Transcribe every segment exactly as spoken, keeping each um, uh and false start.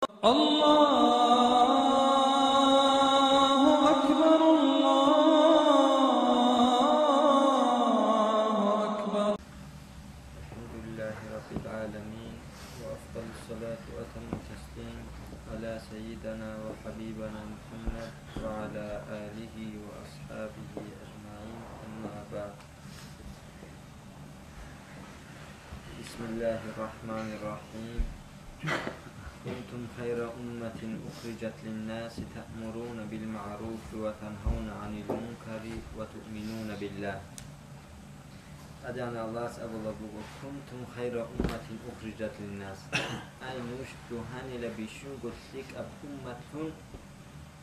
الله أكبر، الله أكبر. الحمد لله رب العالمين، وأفضل الصلاة وأتم التسليم على سيدنا وحبيبنا محمد وعلى آله وأصحابه أجمعين، أما بعد. بسم الله الرحمن الرحيم. كنتم خير أمة أخرجت للناس تأمرون بالمعروف وتنهون عن المنكر وتؤمنون بالله. ТӀадегӀанав Аллагьас абулаб буго: «Кунтум хайра умматин ухриджат линнас». Ай, нуж лъугьанила бищунго лъикӀаб умматлъун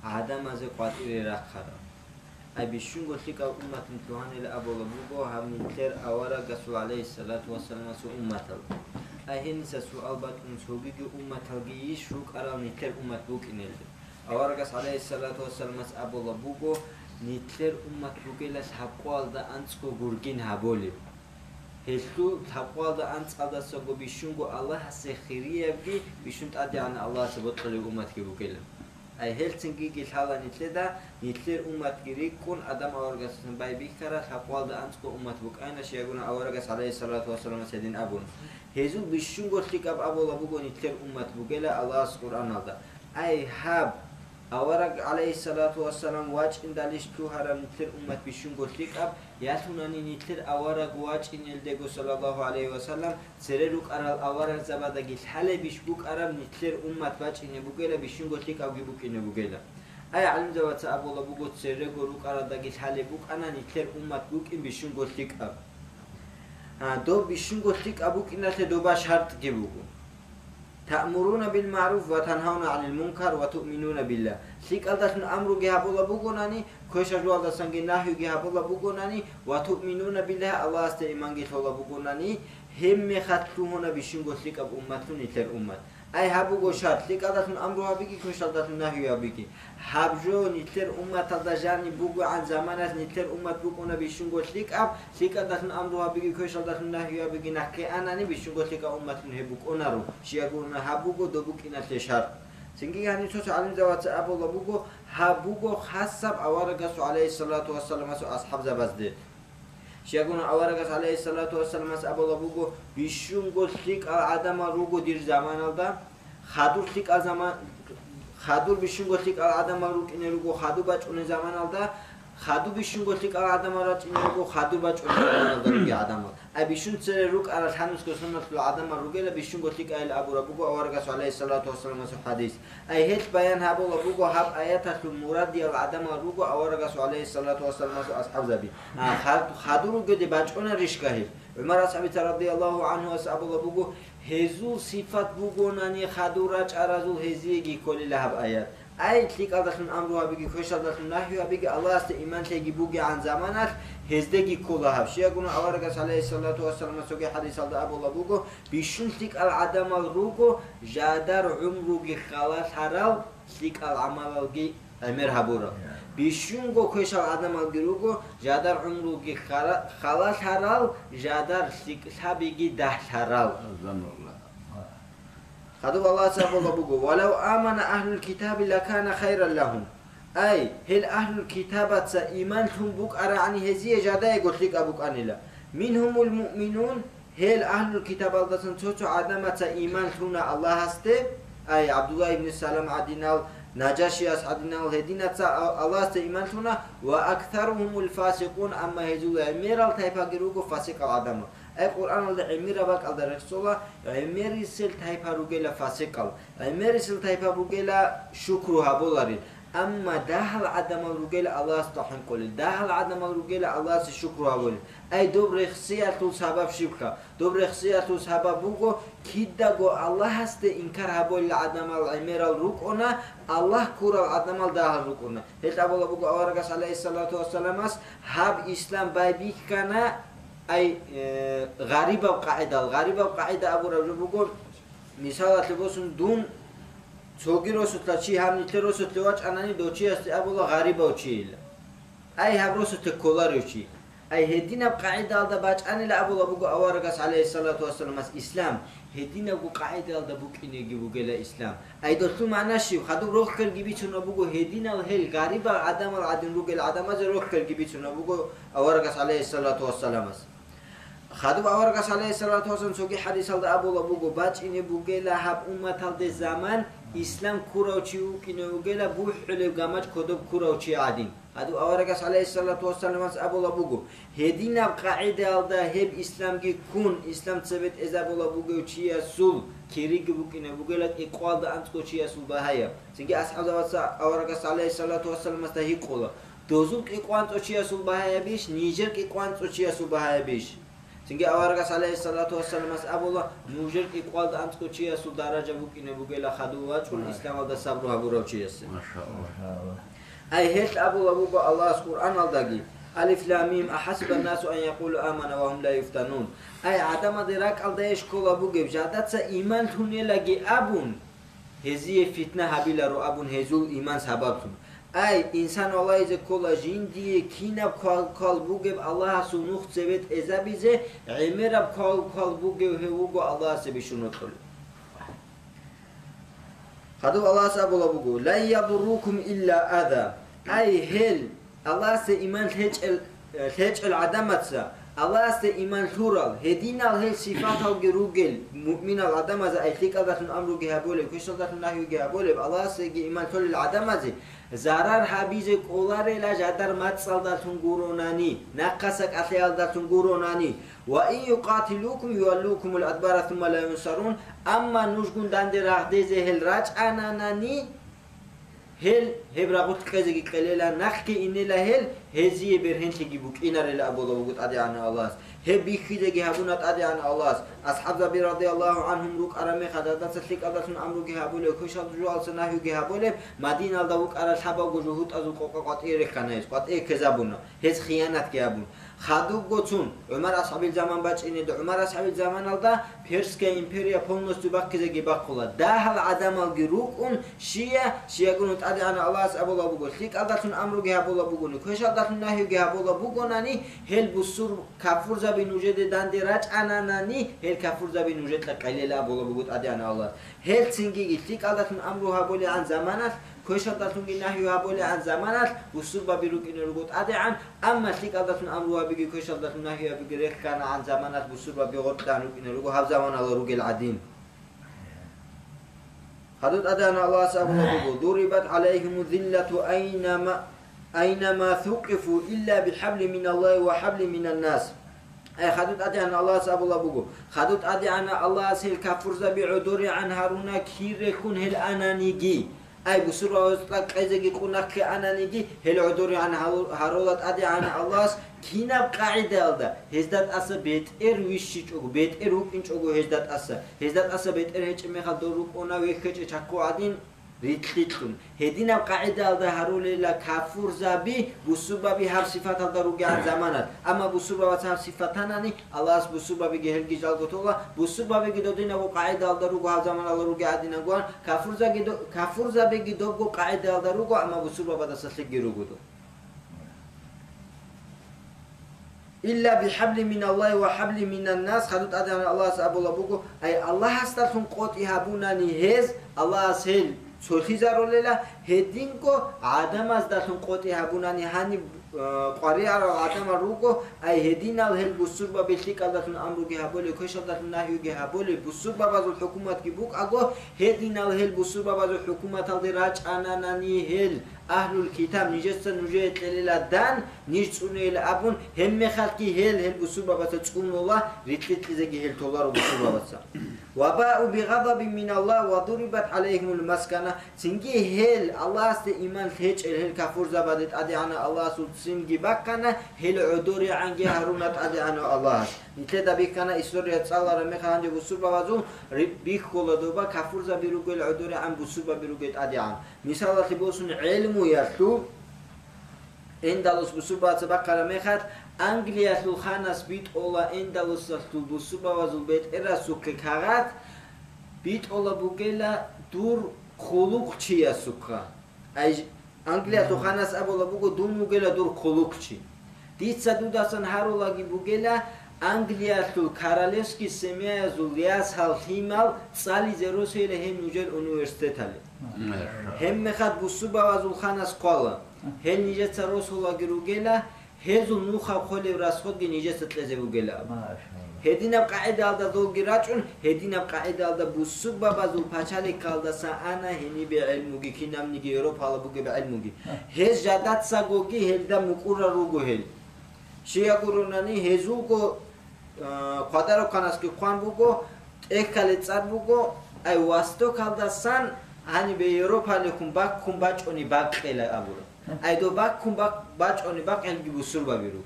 гӀадамазе къватӀире рахъараб. Ай, бищунго лъикӀаб умматин лъугьанила абулаб буго гьаб нилъер аварагасул, гӀалайгьиссалату вассаламасул, умматал. Ай, гьениса суал бачӀун, цогиги умматалги йищ рукӀарал нилъер уммат букӀинелде? Аварагас, гӀалайгьиссалату вассаламас, абулаб буго: «Нилъер уммат бугила лъабкъоялда анцӀго гургин гьабулеб». Гьелъул лъабкъоялда анцӀалдасаго бищунго Аллагьасе хириябги, бищун ТӀадегӀанав Аллагьасе бокьулеб умматги бугила. Ай, гьелцинги лъала нилъеда, нилъер умматги рикӀкӀун, Адам аварагасдасан байбихьараб лъабкъоялда анцӀго уммат букӀана, щайгуна аварагас, гӀалайгьиссалату вассаламас, гьедин абун. Гьезул бищунго лъикӀаб абулаб буго нилъер уммат бугила Аллагьас Къуръаналда. Ай, гьаб авараг, гӀалайгьиссалату вассалам, вачӀиндалищ лъугьараб нилъер уммат бищунго лъикӀаб, ялъунани нилъер авараг вачӀинелдего, саллаллагьу гӀалайгьи вассалам, цере рукӀарал аварагзабадаги лъалебищ букӀараб нилъер уммат бачӀине бугела, бищунго лъикӀабги букӀине бугела? Ай, гӀалимзабаца абулаб буго, церего рукӀарадаги лъалеб букӀана нилъер уммат букӀин бищунго лъикӀаб. А, доб бищунго лъикӀаб букӀиналъе доба шартӀги буго. «Таъмуруна бил маъруф ва танхауна гӀанил мункар ва туъминуна биллагь». ЛъикӀалдалъун амруги гьабулаб бугонани, квешаб жоялдасанги нагьюги гьабулаб бугонани, «ва туъминуна биллагь», Аллагьасде иманги лъолаб бугонани, гьебмехалъ лъугьуна бищунго лъикӀаб умматлъун нилъер уммат. Ай, гьаб буго шарт: лъикӀалдалъун амру гьабиги, квешалдалъун нагью гьабиги. Гьаб жо нилъер умматалда жаниб бугогӀан заманалъ нилъер уммат букӀуна бищунго лъикӀаб, лъикӀалдалъун амру гьабиги, квешалдалъун нагью гьабиги нахъе анани, бищунго лъикӀаб умматлъун гьеб букӀунаро, щиягуна гьаб буго доб букӀиналъе шарт. Цинги гьаниб цо-цо гӀалимзабаца абула буго, гьаб буго хасаб аварагасул, гӀалайгьиссалату вассаламасул, асхӀабзабазде. Щайгуна аварагас, гӀалайгьиссалату вассаламас, абула буго: «Бищунго лъикӀал гӀадамал руго дир заманалда, хадур лъикӀал заман, хадур бищунго лъикӀал гӀадамал рукӀине руго хадуб бачӀунеб заманалда, хадуб бищунго лъикӀал гӀадамал рачӀине руго хадур бачӀунеб заманалда ругел гӀадамал». Ай, бищун цере рукӀарал лъанусго соналъул гӀадамал ругела бищунго лъикӀайил абураб буго аварагас, гӀалайгьиссалату вассаламасул хӀадис. Ай, гьелъ баян гьабула буго гьаб аяталъул мурадиял гӀадамал руго аварагасул, гӀалайгьиссалату вассаламасул, асхӀабзаби. А, хад-, хадур ругеде бачӀунарищ гьеб? ГӀумар асхӀабица, радияллагьу гӀанхуас, абула буго: «Гьезул сипат бугонани хадур рачӀаразул, гьезиеги кколила гьаб аят». Ай, лъикӀалдалъун амру гьабиги, квешалдалъун нагью гьабиги, Аллагьасде иман лъеги бугегӀан заманалъ гьездеги ккола гьаб. Щиягуна аварагас, гӀалайгьиссалату вассаламас, цоги хӀадисалда абула буго: «Бищун лъикӀал гӀадамал руго, жадар гӀумруги халалъарал, лъикӀал гӀамалалги гӀемер гьабурал. Бищунго квешал гӀадамалги руго, жадар гӀумруги хара-, халалъарал, жадар лъикӀлъабиги дагьлъарал». Хадуб Аллагьас абула буго: «Валав амана агьлул китаби лакана хайран лагьум». Ай, гьел агьлул китабаца иман лъун букӀарагӀани, гьезие жадаего лъикӀаб букӀанила. «Мингьумул муъминун», гьел агьлул китабалдасан цо-цо гӀадамаца иман лъуна Аллагьасде, ай, ГӀабдулла ибн Салам гӀадинал, Нажашияс гӀадинал гьединаца А-, Аллагьасде иман лъуна, «ва актаругьумул фасикъун», амма гьезул гӀемерал тайпаги руго фасикъал гӀадамал. Ай, Къуръаналда гӀемераб бакӀалда рехсола, гӀемерисел тайпа ругела фасикъал, гӀемерисел тайпа бугела шукру гьабуларел, амма дагьал гӀадамал ругела Аллагьасда хӀинкъулел, дагьал гӀадамал ругела Аллагьасе шукру гьабулел. Ай, доб рехсиялъул сабаб щибха? Доб рехсиялъул сабаб буго, кидаго Аллагьасде инкар гьабулел гӀадамал гӀемерал рукӀуна, Аллагь ккурал гӀадамал дагьал рукӀуна. Гьел абула буго аварагас, гӀалайгьиссалату вассаламас, гьаб ислам байбихьана, ай, э, гъарибаб къагӀидал. Гъарибаб къагӀида абураб жо буго, мисалалъе босун, дун цоги росулъа чи гьаб нилъер росулъе вачӀанани, дов чиясде абула гъарибав чийила. Ай, гьаб росулъе кколарев чи. Ай, гьединаб къагӀидалда бачӀанила абула буго аварагас, гӀалайгьиссалату вассаламас, ислам. Гьединабго къагӀидаялда букӀинеги бугела ислам. Ай долъул магӀна щиб? Хадуб рохелги бицунаб буго, гьединал гьел гъарибал гӀадамал гӀадин ругел гӀадамазе рохелги бицунаб буго аварагас, гӀалайгьиссалату вассаламас. Хадуб аварагас, гӀалайгьиссалату вассалам, цоги хӀадисалда абула буго, бачӀине бугела гьаб умматалде заман, ислам ккурав чи вукӀине вугела бухӀулеб гамачӀ кодоб ккурав чи гӀадин. Гьадуб аварагас, гӀалайгьиссалату вассаламас, абула буго, гьединаб къагӀидаялда гьеб исламги ккун, ислам цебетӀезабула бугев чиясул кириги букӀине бугела кӀикъоялда анцӀго чиясул багьаяб. Цинги асхӀабзабаца аварагас, гӀалайгьиссалату вассаламасда, гьикъула, дозул кӀикъоялда анцӀго чиясул багьаябищ, нижер кӀикъоялда анцӀго чиясул багьаябищ? Цинги аварагас, гӀалайгьиссалату вассаламас, абула, нужер кӀикъоялда анцӀго чиясул даража букӀине бугела хадув вачӀун исламалда сабру гьабурав чиясе. Машалла. Ай, гьелъ абула буго Аллагьас Къуръаналдаги: «Алиф Лам Мим, ахӀасибан-насу ан якъулу амана ва гьум ла юфтанун». Ай, гӀадамазде ракӀалдайищ ккола бугеб, жадаца иман лъунелаги абун, гьезие фитна гьабиларо абун гьезул иман сабаблъун. Ай, инсан валагьизе ккола жиндие кинаб квал-, квал бугеб Аллагьасул нух цебетӀезабизе, гӀемераб квал-, квал бугев гьев вуго Аллагьасе бищун вокьулев. Хадуб Аллагьас абула буго: «Лан ядуррукум илла аза». Ай, гьел, Аллагьасде иман лъечӀел, лъечӀел гӀадамаца, Аллагьасде иман лъурал, гьединал гьел сифаталги ругел, муъминал гӀадамазе, ай, лъикӀалдалъун амруги гьабулеб, квешалдалъун нагьиги гьабулеб, Аллагьасдеги иман лъолел гӀадамазе зарар гьабизе кӀоларела жадар мацӀалдалъун гуронани, нахъаса кӀалъиялдалъун гуронани. «Ва ин юкъатилукум юваллукумул адбара сумма ла юнсарун», амма нужгун данде рагъдезе гьел рачӀананани, гьел гьеб рагъулъ кьезеги кьелела, нахъги инела гьел, гьезие бергьенлъиги букӀинарела абула буго ТӀадегӀанав Аллагьас. Гьеб бихьизеги гьабуна ТӀадегӀанав Аллагьас. АсхӀабзаби, радияллагьу гӀанхум, рукӀараб мехалда, гьадаса лъикӀалдалъун амруги гьабулеб, квешал жоялдаса нагьиги гьабулеб, Мадиналда вукӀарал лъабавго жугьутӀазул къокъа къватӀие рехана гьез, къватӀие ккезабуна, гьез хиянатги гьабун. Хадубго цун, ГӀумар асхӀабил заман бачӀинеда, ГӀумар асхӀабил заманалда Персская империя полностью бахъизеги бахъула. Дагьал гӀадамалги рукӀун, шия, шиягун ТӀадегӀанав Аллагьас абула буго, лъикӀалдалъун амруги гьабула бугони, квешалдалъун нагьиги гьабула бугонани, гьел бусур кафурзаби нужеде данде рачӀананани, гьел кафурзаби нужеда кьелела абула буго ТӀадегӀанав Аллагьас. Гьел цинги лъикӀалдалъун амру гьабулегӀан заманалъ, квешалдалъунги нагьи гьабулегӀан заманалъ бусурбаби рукӀине руго ТӀадегӀан, амма лъикӀалдалъун амру гьабиги квешалдалъун нагьи гьабиги реханагӀан заманалъ бусурбаби гъоркьегӀан рукӀине руго гьаб заманалда ругел гӀадин. Хадуб ТӀадегӀанав Аллагьас абула буго: «Дурибат гӀалайгьиму зиллату айнама, айнама сукъифу илла бихӀабли миналлагьи ва хӀабли минаннас». Ай, хадуб ТӀадегӀанав Аллагьас абула буго, хадуб ТӀадегӀанав Аллагьас гьел кафурзаби гӀодорегӀан гьаруна кир рехун гьел ананиги. Ай, бусурбабазда кьезеги къунахъе ананиги, гьел гӀодорегӀан гьару-, гьарула ТӀадегӀанав Аллагьас, кинаб къагӀидаялда, гьезда тӀаса бетӀер вищичӀого, бетӀер вукӀинчӀого гьезда тӀаса, гьезда тӀаса бетӀер гьечӀеб мехалда дол рукӀуна вехьечӀеб чаккугӀадин рикьикьун. Гьединаб къагӀидаялда гьарулела кафурзаби, бусурбаби гьаб сифаталда ругегӀан заманалъ. Амма бусурбабаца гьаб сифат танани, Аллагьас бусурбабиги гьелги жалго тола, бусурбабиги додинабго къагӀидаялда руго гьаб заманалда ругел гӀадинабгоан, кафурзаги до-, кафурзабиги добго къагӀидаялда руго, амма бусурбабаздаса лъикӀги руго доб. «Илла бихӀабли миналлагьи ва хӀабли минаннас», хадуб ТӀадегӀанав Аллагьас абула буго, ай, Аллагьасдалъун къотӀи гьабунани гьез, Аллагьас гьел цолъизарулела, гьединго гӀадамаздалъун къотӀи гьабунани гьаниб, э, къваригӀарал гӀадамал руго, ай, гьединал гьел бусурбаби лъикӀалдалъун амруги гьабулеб, квешалдалъун нагьиги гьабулеб, бусурбабазул хӀукуматги букӀаго, гьединал гьел бусурбабазул хӀукуматалде рачӀананани гьел, Агьлул китаб, нижеца нужее кьелила дан, ниж цӀунейила абун, гьебмехалъги гьел, гьел бусурбабаца цӀунула, рикьикьизеги гьел толаро бусурбабаца. «Ва баъу бигъадабин миналлагь ва дурибат гӀалайгьимул маскана», цинги гьел Аллагьасде иман лъечӀел гьел кафурзабаде ТӀадегӀанав Аллагьасул ццинги бахъана, гьел гӀодорегӀанги гьаруна ТӀадегӀанав Аллагьас. Нилъеда бихьана история цӀалараб мехалъ гьанже бусурбабазул ри-, бихьула доба кафурзаби ругел гӀодорегӀан, бусурбаби ругел тӀадегӀан. Мисалалъе босун, гӀелмуялъул Эндалус бусурбабаца бахъараб мехалъ, Англиялъул ханас битӀола Эндалусалъул бусурбабазул бетӀерасухъе кагъат, битӀола бугела дур хъулухъчиясухъа. Ай, Англиялъул ханас абула буго, дун вугела дур хъулухъчи. Дица дудасан гьарулаги бугела, Англиялъул королевский семьяязул яс гьал лъимал цӀализе росейила гьеб нужер университеталде. Гьеб мехалъ бусурбабазул ханас хъвала. Гьел нижеца росулаги ругела, гьезул нухаб холев расходги нижеца кьезе бугела абун. Гьединаб къагӀидаялда долги рачӀун, гьединаб къагӀидаялда бусурбабазул пачалихъалдаса ана гьенибе гӀелмуги, кинабниги Европала бугеб гӀелмуги. Гьез жадацагоги гьелда мукӀурал руго гьел. Щияг гуронани, гьезулго, а, хъвадарухъанасги хъван буго, тӀехьале цӀар буго, ай, Востокалдасан гьанибе Европалихун баккун бачӀунеб бакъ кьела абураб. Ай, доб баккун бак-, бачӀунеб бакъ гьелги бусурбаби руго.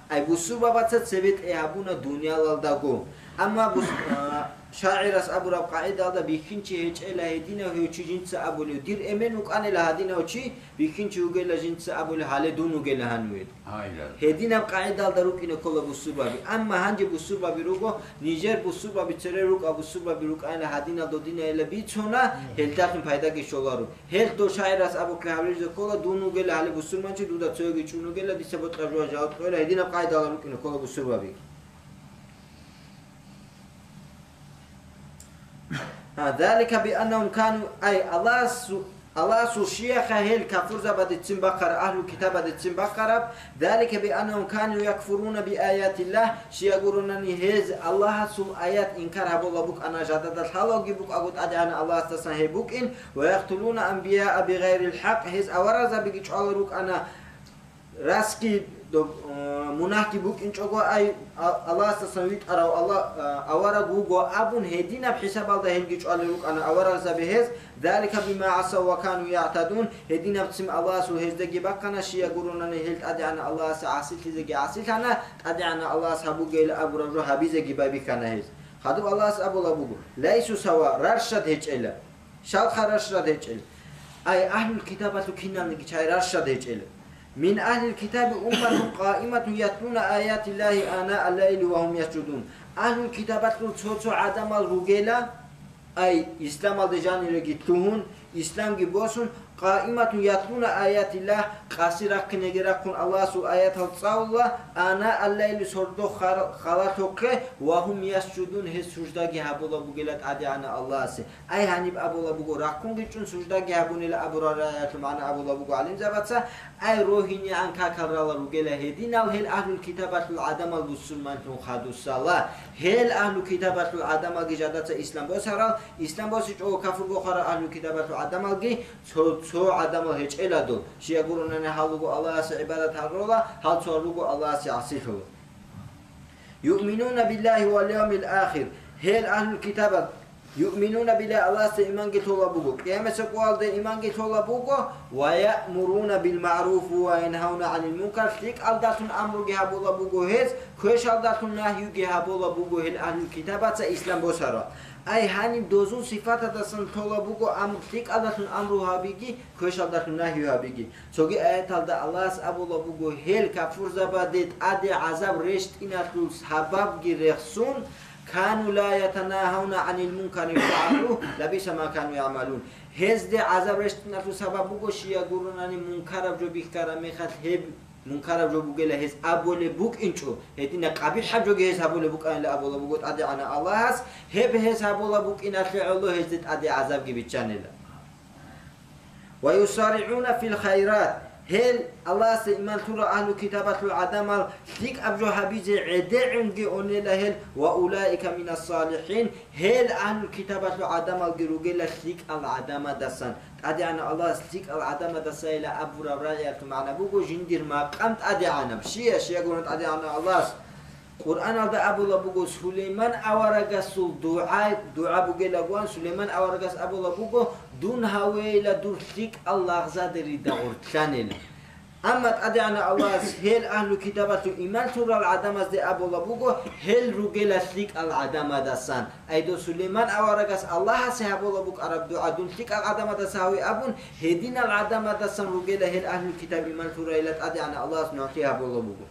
Ай, бусурбабаца цебетӀей гьабуна дуниялалдаго. Амма бус-, а, шагӀирас абураб къагӀидалда бихьинчи гьечӀела гьединав гьев чи жинца абулев, дир эмен вукӀанила гьадинав чи, бихьинчи вугела жинца абулев, гьале дун вугела гьаниве. Гьединаб къагӀидалда рукӀине ккола бусурбаби. Амма гьанже бусурбаби руго, нижер бусурбаби цере рукӀа бусурбаби рукӀайна гьадинал додинайила бицуна, гьелдалъун пайдаги щоларо. Гьел дов шагӀирас абухъе гьабиризе ккола, дун вугела гьале бусурманчи, дуда цояги чӀун вугела, дица бокьа жуа жаваб кьвела, гьединаб къагӀидалда рукӀине ккола бусурбаби. А, ذلك بأنهم كانوا, ай, Аллагьасу-, Аллагьасул шияха гьел кафурзабадецин бахъараб, агьлу китабадецин бахъараб, ذلك بأنهم كانوا يكفرون بآيات الله, щияг гуронани гьез Аллагьасул аят инкар гьабула букӀана, жадада лъалалги букӀаго ТӀадегӀанав Аллагьасдасан гьеб букӀин, ويقتلون الأنبياء بغير الحق, гьез аварагзабиги чӀвалел рукӀана, расги, доб-, э, мунагьги букӀинчӀого, ай, а-, Аллагьасдасан витӀарав Алла-, э, авараг вуго абун, гьединаб хӀисабалда гьелги чӀвалел рукӀана аварагзаби гьез, ذلك بما عصوا وكانوا يعتدون, гьединабцин Аллагьасул гьездаги бахъана, щияг гуронани гьел ТӀадегӀанав Аллагьасе гӀасилъизеги гӀасилъана, ТӀадегӀанав Аллагьас гьабугейилан абураб жо гьабизеги байбихьана гьез. Хадуб Аллагьас абулаб буго: ليسوا سواء, раршад гьечӀела. Щалха раршад гьечӀел? Ай, агьлул китабалъул киналниги чай раршад гьечӀел. من أهل الكتاب أمة قائمة يتلون آيات الله آناء الليل وهم يسجدون. Агьлул китабалъул цо-цо гӀадамал ругела, ай, исламалде жаниреги лъугьун, исламги босун, قائمة يتلون آيات الله, къаси рахъинеги рахъун Аллагьасул аятал цӀалула, آناء الليل, сордо хар-, халалъухъе, وهم يسجدون, гьез суждаги гьабула бугела ТӀадегӀанав Аллагьасе. Ай, гьаниб абула буго, рахъунги чӀун суждаги гьабунила абурал аяталъул магӀна абула буго гӀалимзабаца, ай, рогьинегӀан какал рала ругела гьединал гьел агьлул китабалъул гӀадамал бусурманлъун хадусала. Гьел агьлу китабалъул гӀадамалги жадаца ислам босарал, ислам босичӀого кафур бохарал агьлу китабалъул гӀадамалги цо-цо гӀадамал гьечӀеладул, щияг гуронани гьал руго Аллагьасе гӀибадат гьарула, гьал цо руго Аллагьасе гӀасилъула. يؤمنون بالله واليوم الآخر. Гьел агьлул китабал يؤمنون بالله, Аллагьасда иманги лъола буго, къиямасеб къоялда иманги лъола буго, ويأمرون بالمعروف وينهون عن المنكر, лъикӀалдалъун амруги гьабула буго гьез, квешалдалъун нагьюги гьабула буго гьел агьлул китабаца ислам босарал. Ай, гьаниб дозул сифатадасан лъола буго амру, лъикӀалдалъун амру гьабиги, квешалдалъун нагьи гьабиги. Цоги аяталда Аллагьас абула буго, гьел кафурзабаде тӀаде гӀазаб рещтӀиналъул сабабги рехсун, كانوا لا يتناهون عن المنكر فعلوه لبئس ما كانوا يعملون. Гьезде гӀазаб рещтӀиналъул сабаб буго, щияг гуронани мункараб жо бихьараб мехалъ гьеб мункараб жо бугела гьез абулеб букӀинчӀо, гьедина къабихӀаб жоги гьез гьабулеб букӀанила абула буго ТӀадегӀанав Аллагьас, гьеб гьез гьабула букӀиналъе гӀоло гьезде тӀаде гӀазабги биччанила. ويسارعون في الخيرات, гьел Аллагьасда иман лъурал агьлу китабалъул гӀадамал лъикӀаб жо гьабизе гӀедегӀунги онела гьел, وأولئك من الصالحين, гьел агьлу китабалъул гӀадамалги ругела лъикӀал гӀадамадасан. ТӀадегӀанав Аллагьас лъикӀал гӀадамадасайила абураб рагӀиялъул магӀна буго жиндир макъам тӀадегӀанаб. Щия, щиягурун ТӀадегӀанав Аллагьас Къуръаналда абула буго, Сулейман аварагасул дугӀа, дугӀа бугелагоан, Сулейман аварагас абула буго, дун гьавейила дур лъикӀал лагъзадерида гъортлъанила. Амма ТӀадегӀанав Аллагьас гьел агьлу китабалъул иман лъурал гӀадамазде абула буго, гьел ругела лъикӀал гӀадамадасан. Айдо Сулейман аварагас Аллагьасе гьабула букӀараб дугӀа дун лъикӀал гӀадамадаса гьаве абун, гьединал гӀадамадасан ругела гьел агьлу китаб иман лъурайила ТӀадегӀанав Аллагьас нугӀлъи гьабула буго.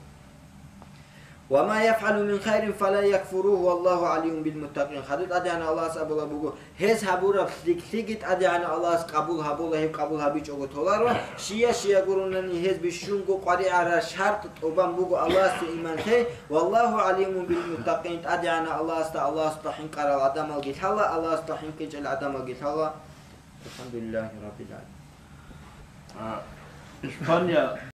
«Ва ма яфгӀалу мин хайрин фала якфуруху, валлагьу гӀалимун бил муттакъин». Хадуб ТӀадегӀанав Аллагьас абулеб буго, гьез гьабураб лъикӀлъиги ТӀадегӀанав Аллагьас къабул гьабула, гьеб къабул гьабичӀого толаро, щия-щия гуронани гьез бищунго къваригӀараб шартӀ тӀубан буго Аллагьасде иман лъей, «валлагьу гӀалимун бил муттакъин», ТӀадегӀанав Аллагьасда Аллагьасда хӀинкъарал гӀадамалги лъала, Аллагьасда хӀинкъичӀел гӀадамалги лъала. АлхӀамдулиллагьи раббил гӀаламин. А, Испания